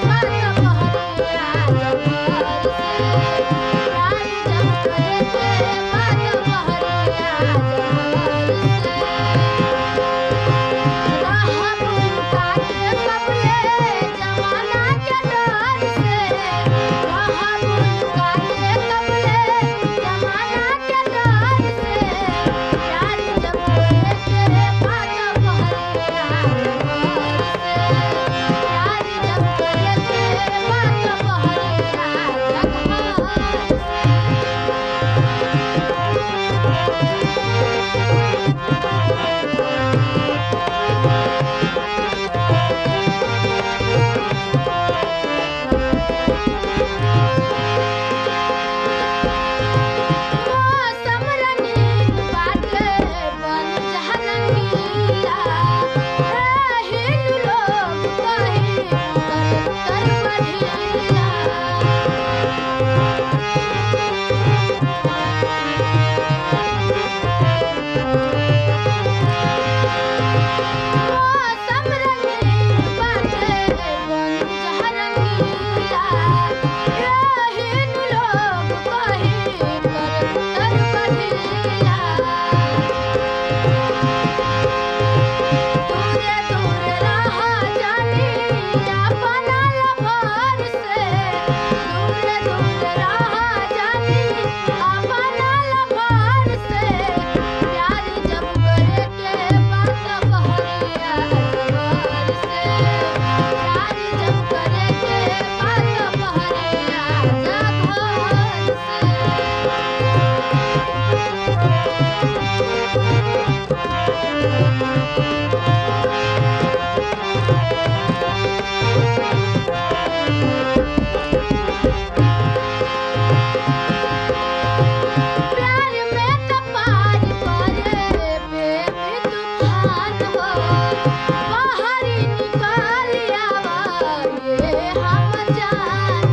बात बहरिया जबर से, प्यार जब करे के बात बहरिया जबर से। रहब लुका के कबले जमाना के डर से, रहब लुका के कबले जमाना के डर से, प्यार जब करे के बात बहरिया जबर से, प्यार जब करे के बात बहरिया जबर से। मौसम रंगीन बाटे बन जा रंगीला, एहिन लोग कहे कर बढ़ीला। मौसम रंगीन बाटे बन जा रंगीला, एहिन लोग कहे कर बढ़ीला। दूरे दूरे रहा जानी अपना लभार से, दूरे दूरे रहा जानी अपना लभार से, प्यार जब करे के बात बहरिया जबर से, प्यार जब करे के बात बहरिया जबर से। प्यार में त पार करे बेबी तूफान हो, बाहर निकाल आवा ये हम जान